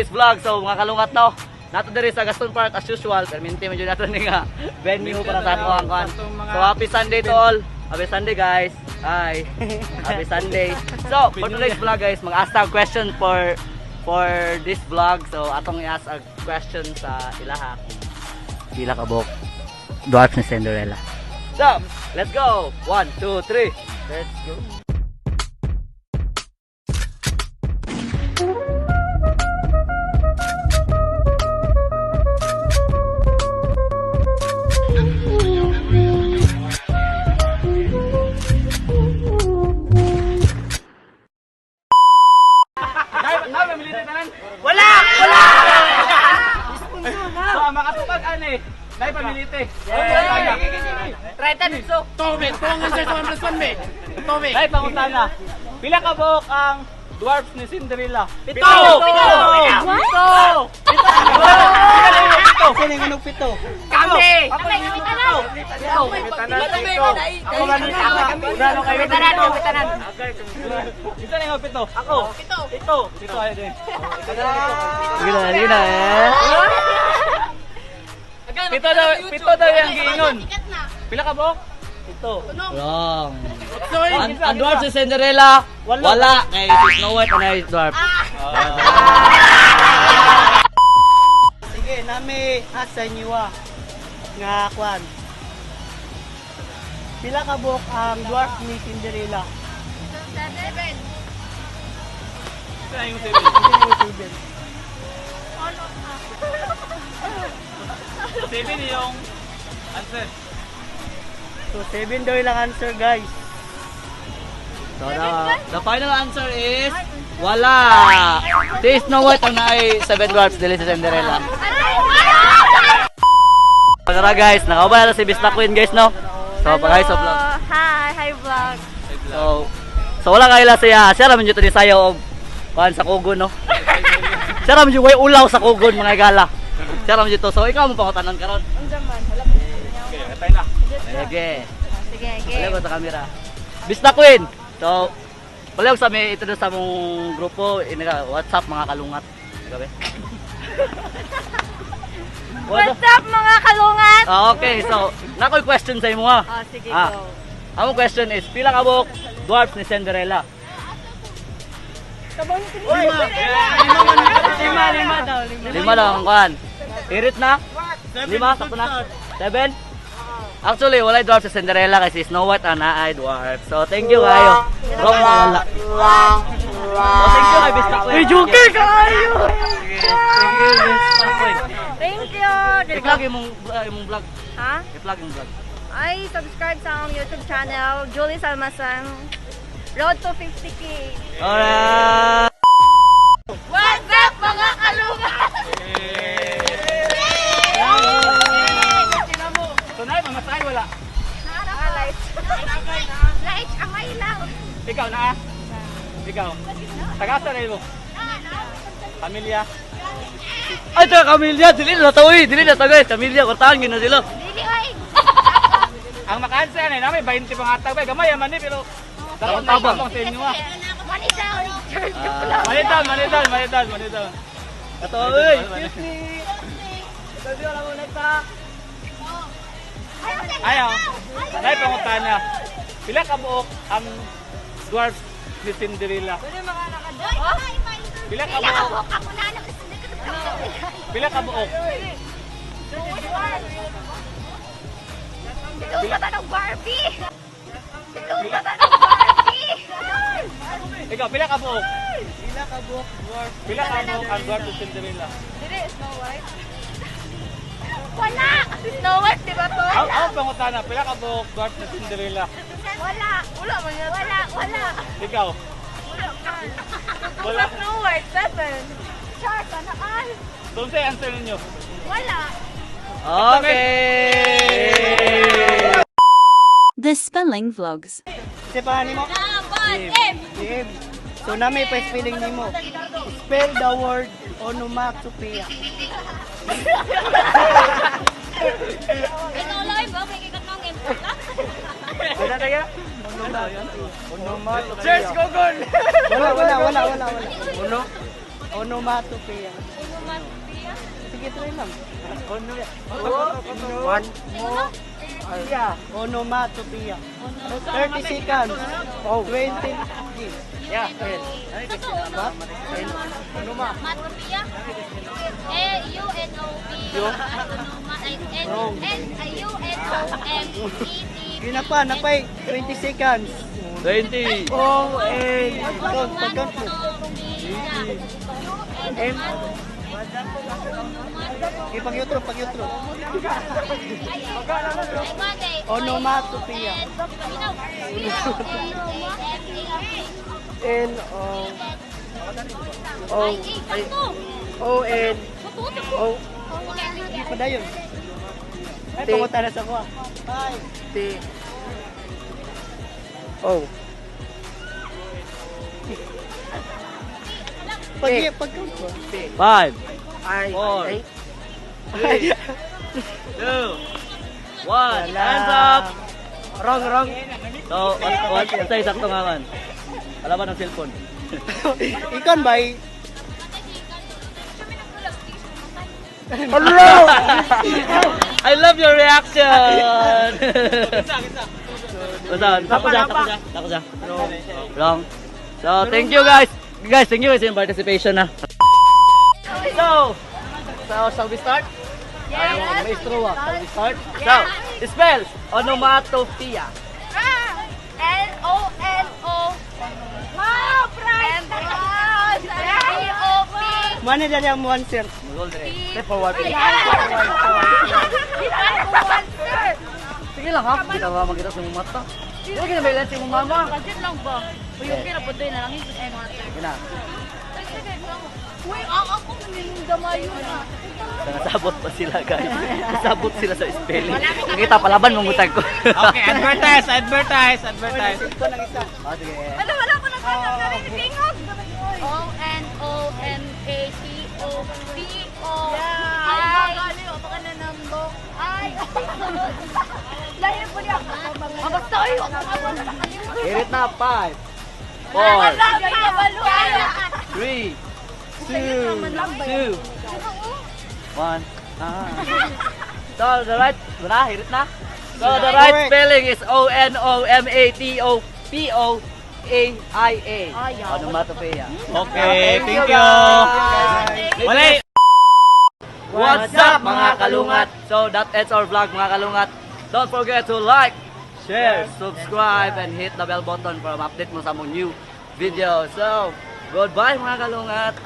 today's vlog. So mga kalungat, no, nato diri sa Gaston Park as usual. Perminti man jud nato ni nga venue para sa ato ang kuan. So happy Sunday to all. Happy Sunday, guys. Hi. Happy Sunday. So for today's vlog, guys, mag-ask ang question for this vlog. So atong i-ask ang question sa ilaha kung pila ka buok dwarf ni Cinderella. So, let's go. One, two, three. Let's go. Wala! Wala! So, ang makatupag ani, dahil pamilite. Try ta dito. Tome, tuwang answer sa 1 plus 1, me. Tome. Dahil pangutana. Pila ka buok ang dwarfs ni Cinderella? Pito! Pito! Pito! Pito! Pito! Sino yung anong pito? Kami! Ako yung pito! Ako man Kami tanan, kami tanan. Isa na yung pito. Ako. Pito. Pito. Pito ay din. Sige na, sige na. Pito daw yung giingon. Pila ka buok? Pito. Wrong. Ang dwarf si Cinderella, wala. Kay si Snow White ano yung dwarf. Sige, nami asa inyo ah. Nga kwan. Pila ka buok ang dwarf ni Cinderella? Seven. Isa na yung seven. Sino yung seven? Seven yung answer. So, seven daw yung answer, guys. So the final answer is wala. Si Snow White ang naay seven dwarfs dili si Cinderella. Tara guys, nakabala na si Bista Queen, guys, no. So pa guys, so vlog. Hi, hi vlog. So wala kaila siya. Siya ra man jud ni sayo og kuan sa kugon, no. Siya ra man jud way ulaw sa kugon, mga gala. Siya ra man jud to. So ikaw mo pangutanan karon. Unsa man, wala pa Sige. Sige. Sige, Wala ko sa camera. Bista Queen. So wala ko sa may ito sa mong grupo inaga WhatsApp mga kalungat. Gabi. What's up, mga kalungat? Ah, okay, so nakoy question sa imo ha. Oh, sige, Ah. go. Among question is pila ka buok dwarfs ni Cinderella? Lima, lima daw, lima. Lima lang ang kuan. Irit na? Lima, sakto na? Seven? Actually, walay dwarf sa Cinderella kasi Snow White ang naay dwarf. So, thank you kayo. Wrong na wala. So, thank you kay Bista Queen. Uy, joker kayo! Thank you, Bista Queen. Thank you. I-plug imong vlog. Ha? I-plug imong vlog. Ay, subscribe sa akong YouTube channel, Julie Salmasan. Road to 50K. Alright! What's up, mga kalungat? So, nay, mamatay wala. Light. Light, amay lang. Ikaw na ah. Ikaw. Tagasa na mo. Pamilya. Ay, taga Camilla, dili na to, uy. Dili na to, guys. Camilla, kurtahan gina sila. Dili, oy. Ang maka-answer na namin 20 pang atag ba gamay man ni pero Tabang. tabang tabang sa inyo ah. Money down. Money down, money down, money down, money down. Ito, uy. Excuse me. Ito, wala mo nekta. Ayaw. Nay pangutana. Pila ka buok ang dwarfs ni Cinderella? Pila ka buok? Ako na anak. Pila ka buok? Ito pa tanong Barbie. Ito pa tanong Barbie. Ikaw, pila ka buok? Pila ka buok dwarf? Pila ka buok ang dwarf ni Cinderella? Dili, Snow White. Wala! Snow White, di ba to? Ang pangutana, pila ka buok dwarf ni Cinderella? Wala. Wala man yan. Wala, wala. Ikaw. Wala man. Wala. Snow White, seven. Char, kanaan. So unsay answer ninyo? Wala. Okay! The Spelling Vlogs. Kasi pa mo? M. M. So, nami pa spelling nimo. Spell the word onomatopoeia. Ikaw lang, ba? May kikat ng M. Wala tayo? Onomatopoeia. Cheers, Google! Wala, wala, wala, wala, wala. Uno? Onomatopoeia. Onomatopoeia? Sige, try lang. One. Yeah, onomatopoeia. 30 seconds. Oh. 20. Yeah. Totoo, no? Onomatopoeia? A-U-N-O-P. Onoma. Ay, N, N, I, U, N, O, M, E, T. Ginapa, napay 20 seconds. 20. O, N. Count, pag-count mo. Onomatopoeia. U, N, M. Okay, pag-yutro, pag-yutro. Onomatopoeia. N, O, O, O, N, O. Hindi pa na yun. Ay, pangutan na sa kuha. T. O. Pag-count mo. 5. Ay, 4. ay. 3. 2. 1. Hands up. Wrong, wrong. So, what, say sakto nga man. Wala ba ng cellphone? Ikan ba? Hello! I love your reaction! Basta, tako siya, tako siya, tako siya. Wrong. So, thank you guys. Guys, thank you guys in participation na. So, shall we start? Yes. Maestro, ah. Shall we start? So, spell onomatopoeia. N-O-N-O. Wow, price! M O P. Mana dali ang one, sir? Magol dire. Step forward, please. Sige lang ha, kita ba makita sa imong mata. Wala gina may lens imong mama. Budget lang ba? Uy, okay na po doon na lang yung Sige na. Uy, ang ako nanilindama yun ah. Nasabot pa sila, guys. Nasabot sila sa spelling. Nakita palaban mong utag ko. Okay, advertise, advertise, advertise. Ito ng isa. Ah, sige. Wala, wala ko nagkakam na rin. Tingog! O-N-O-M-A-T-O-P-O. Ay! Baka na nambok. Ay! Lahi po niya. Basta ay! Hirit na. 5, 4, 3, 2, 1. Ah. So, the right, wala, hirit na. So, the right Correct. spelling is O-N-O-M-A-T-O-P-O-A-I-A. Onomatopoeia. Okay, thank you. Guys. Wala. What's up, mga kalungat? So that ends our vlog, mga kalungat. Don't forget to like, share, subscribe, and hit the bell button para ma-update mo sa among new video. So, goodbye, mga kalungat.